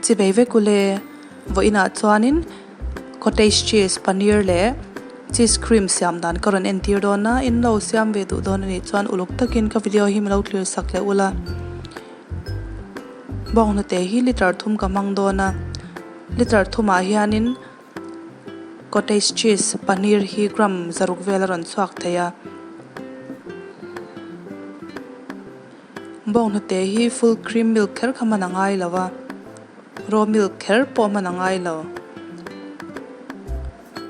Chibei vek ule, vawiinah chuanin cottage cheese, paneer leh cheese cream siam dan ka rawn entir dawn a, in lo siam ve duh dawn a nih chuan uluk takin ka video hi milo clear sak leh ula. Bawnghnute hi litre thum ka hmang dawn a, litre thumah hianin cottage cheese, paneer hi gram zaruk vel a rawn chhuak thei a. Bawnghnute hi full cream milk kher kha hman a ngai lo a, raw milk kher pawh hman a ngai lo.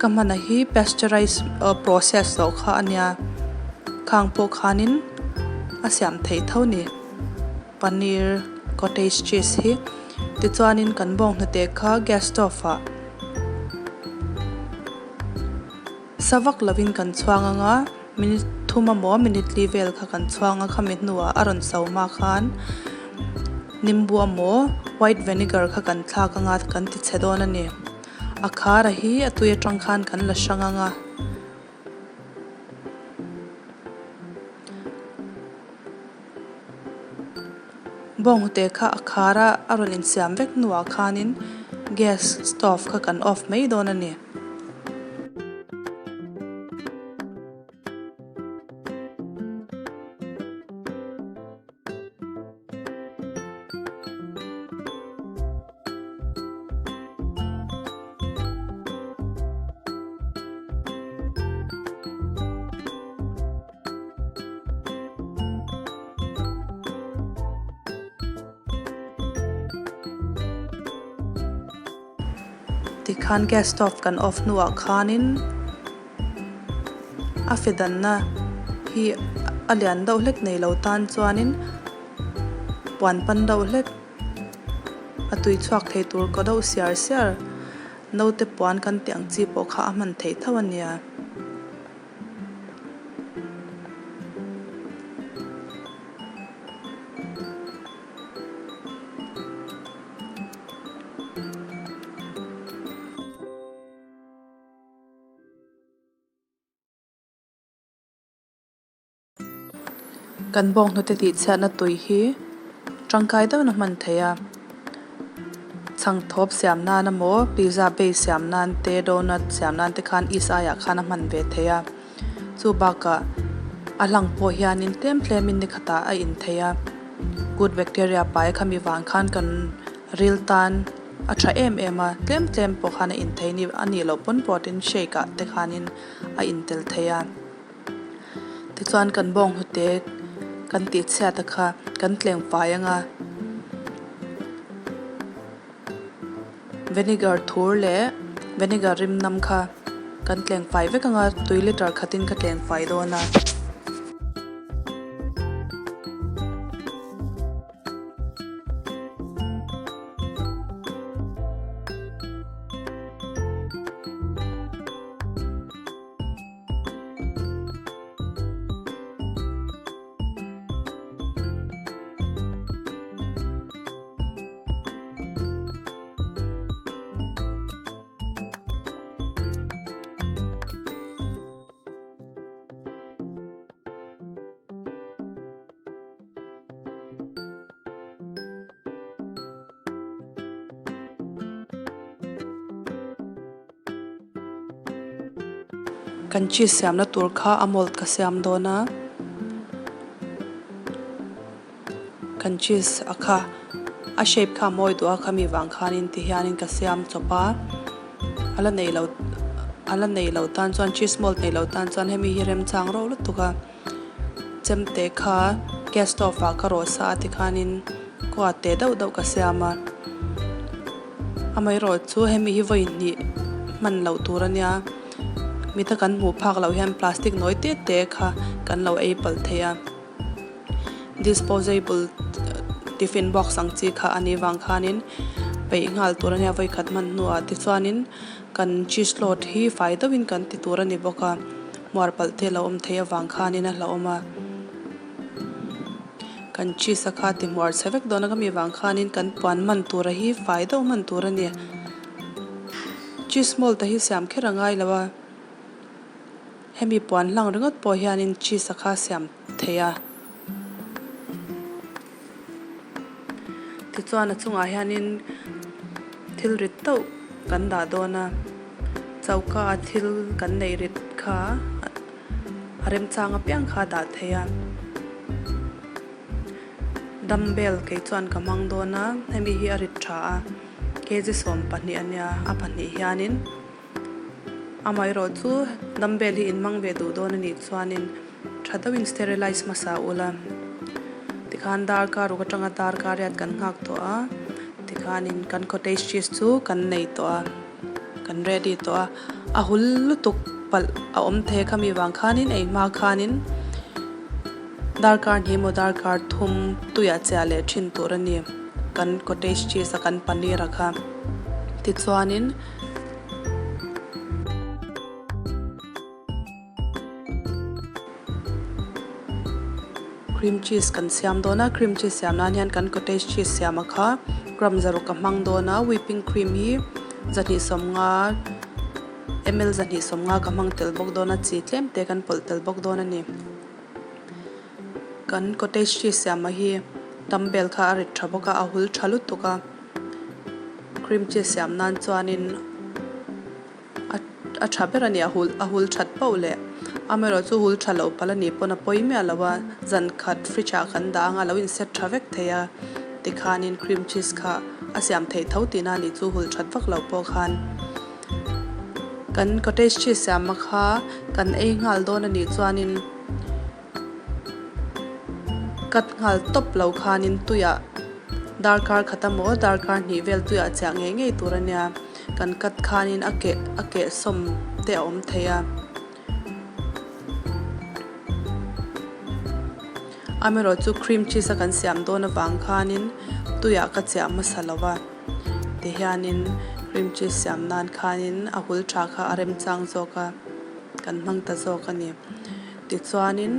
Ka hmana hi pasteurized process loh kha a nia, khang pawh khanin a siam theih tho ni. Paneer cottage cheese hi tichuanin kan bawnghnute kha gas stove ah Sa vak lovin kan chhuang anga minute thum emaw minute li vel kha kan chhuang a khami hnuah a rawn so hma khan nimbu emaw white vinegar kha kan thlak anga kan ti chhe dawn a ni. A khara hi a tui atang khan kan la hrang anga. Bawnghnute kha a khara a rawn insiam vek hnuah khanin gas stove kha kan off mai dawn a ni. Tikhan gas stove kan off hnuah khanin a fedanna hi a lian deuh hlek nei lo tan chuanin puan pan deuh hlek a tui chhuak thei tur kaw deuh siar siar naute puan kan tih ang chi pawh kha a hman theih tho a nia. Kan bawnghnute tih chhiatna tui hi tangkai deuhin a hman theih a. Chhangthawp siam nan emaw pizza base siam nan te donut siam nan te khan yeast aiah khan a hman ve theih a chu bakah a hlang pawh hianin tlem tlemin ni khatah a in theih a good bacteria pai khami vang khan kan ril tan a tha em em a tlem tlem pawh khan a in thei a ni a nih loh pawn protein shake ah te khanin a in tel thei a tichuan kan bawnghnute kan tih chhiat a kha kan tleng fai anga vinegar thur leh vinegar rim nam kha kan tleng fai vek anga tui liter khatin ka tleng fai dawn a. Kan cheese siamna tur kha a mold ka siam dawn a kan cheese a kha a shape kha a mawi duh a khami vang khanin ti hianin ka siam chawp a a la nei lo a la nei lo tan chuan cheese mold nei lo tan chuan hemi hi remchang reuh lutuk a chemte kha gas stove ah ka rawh sa a tikhanin kua te deuh deuh ka siam a amaherawh chu hemi hi vawi hnih hman loh tur a nia mita kan hmuh phak loh hian plastic nawi te te kha kan lo ei palh thei a disposable tiffin box ang chi kha a nih vang khanin peih nghal tur a nia vawi khat hman hnuah tichuanin kan cheese cloth hi fai deuhin kan ti tur a ni bawk a. Hmuar palh te lo awm thei avang khanin a hlauhawm a, kan cheese a kha ti hmuar chhe vek dawn a ka mi vang khanin kan puan hman tura hi fai deuh hman tur a ni. Cheese mold a hi siam kher a ngai lo a, hemi puan hlang ringawt pawh hianin cheese a kha siam thei a. Tichuan a chungah hianin. Thil rit tauh kan dah dawn a, choka a thil kan neih rit kha a remchang apiang kha a dah theih a. Dumbbell kei chuan ka hmang dawn a, hemi hi a rit tha a, kg 12 a nia, a pahnih hianin amaherawh chu dumbbell hi in hmang ve duh dawn a nih chuanin tha deuhin sterilize hmasa ula tikhan darkar ruk atanga darkar riat kan nghak tawh a tikhanin kan cottage cheese chu kan nei tawh a kan ready tawh a a hul lutuk palh a awm thei a khami vang khanin ei hma khanin darkar hnih emaw darkar thum tuiah chiah leh thin tur a ni kan cottage cheese a kan paneer a kha tichuanin. Cream cheese kan siam dawn a cream cheese siam nan hian kan cottage cheese siam a kha gram zaruk ka hmang dawn a whipping cream hi 250 ml 250 ka hmang tel bawk dawn a chi tlem te kan pawlh tel bawk dawn a ni kan cottage cheese siam a hi dumbbell kha a rit tha bawk a a hul tha lutuk a cream cheese siam nan chuanin. A tha ber a ni, a hul a hul that pauh leh amaherawh chu hul tha loh palh a nih pawn a pawi miah lo a, zan khat fridge ah kan dah ang a lo in set tha vek thei a tikhanin cream cheese kha a siam theih tho tihna a nih chu hul that vak loh pawh khan kan cottage cheese siam a kha kan ei nghal dawn a nih chuanin Cut nghal tawp lo khanin tuiah darkar khat emaw darkar hnih vel tuiah chiah ngei ngei tur a nia. Kan cut khanin a keh a keh sawm te a awm thei a. Amaherawh chu cream cheese a kan siam dawn avang khanin tuiah ka chiah hmasa lo va. Tihianin cream cheese siam nan khanin a hul tha kha a remchang zawk a, kan hmang ta zawk a ni. Tichuanin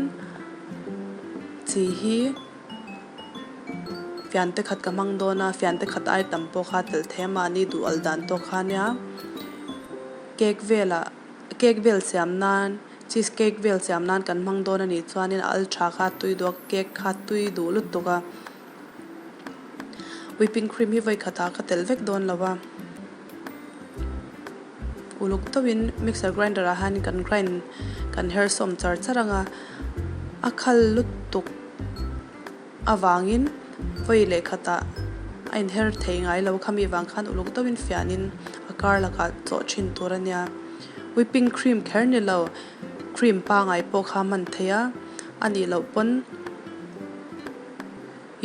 chi hi fiante khat ka hmang dawn a, fiante khat ai tam pawh kha telh thei a mahni duh al dan tawk kha ania. Cake velah cake vel siam nan cheese cake vel siam nan kan hmang dawn a nih chuanin a al tha kha tui duh a cake kha tui duh lutuk a. Whipping cream hi vawi khatah ka telh vek dawn lo a. Uluk deuhin mixer grinder ah hian kan grind kan her sawm char char ang a, a khal lutuk avangin vawi leh khatah a inher thei ngai lo khami vang khan uluk deuhin fianin a kar lakah chawh thin tur a nia. Whipping cream kher ni lo cream pangai pawh kha hman thei a, a nih loh pawn.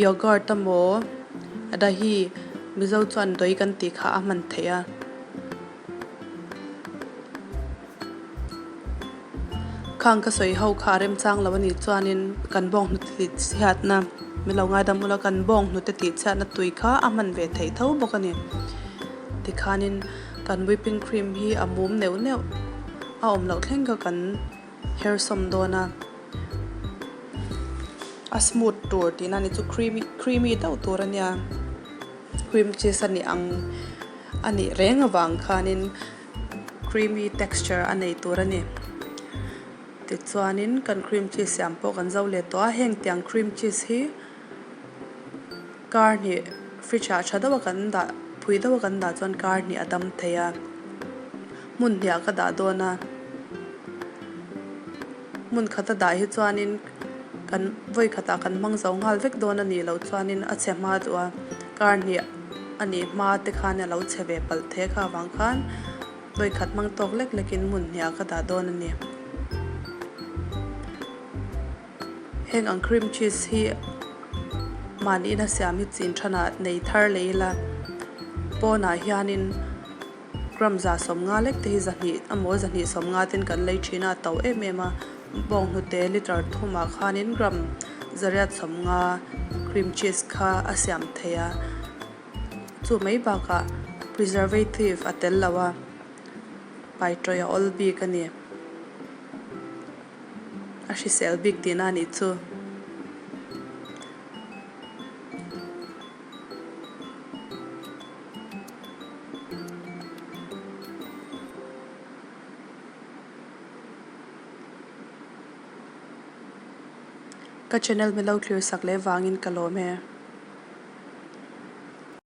Yogurt emaw dahi Mizo chuan dawi kan tih kha a hman theih a. Khang ka sawi ho kha a remchang lo a nih chuanin kan bawng hnute tih chhiatna min lo ngaidam ula kan bawng hnute tih chhiatna tui kha a hman ve theih tho bawk a ni. Tikhanin kan whipping cream hi a mum neuh neuh a awm loh thleng kha kan her sawm dawn a. A smooth tur tihna a ni chu creamy creamy deuh tur a nia cream cheese a nih ang a nih reng avang khanin creamy texture a nei tur a ni tichuanin kan cream cheese siam pawh kan zo leh tawh a heng tiang cream cheese hi kar hnih fridge ah tha deuh a kan dah phui deuh a kan dah chuan kar hnih a dam thei a hmun hniah ka dah dawn a. Hmun khata dah hi chuanin kan vawi khatah kan hmang zo nghal vek dawn a nih loh chuanin a chhe hma duh a, kar hnih a nih hma te khan a lo chhe ve palh thei kha avang khan vawi khat hmang tawk lek lekin hmun hniah ka dah dawn a ni. Heng ang cream cheese hi mahni ina siam hi chin thanah nei thar leh ila pawnah hianin. Gram 150 lek te hi 200 emaw 250 ten kan lei thin a, a to em em a, bawnghnute liter thumah khanin gram 850 cream cheese kha a siam thei a, chu mai bakah preservative a tel lo a, paitawih a awl bik a ni, a hrisel bik tihna a nih chu. Ka channel milo thlir sak leh vangin ka lawm e.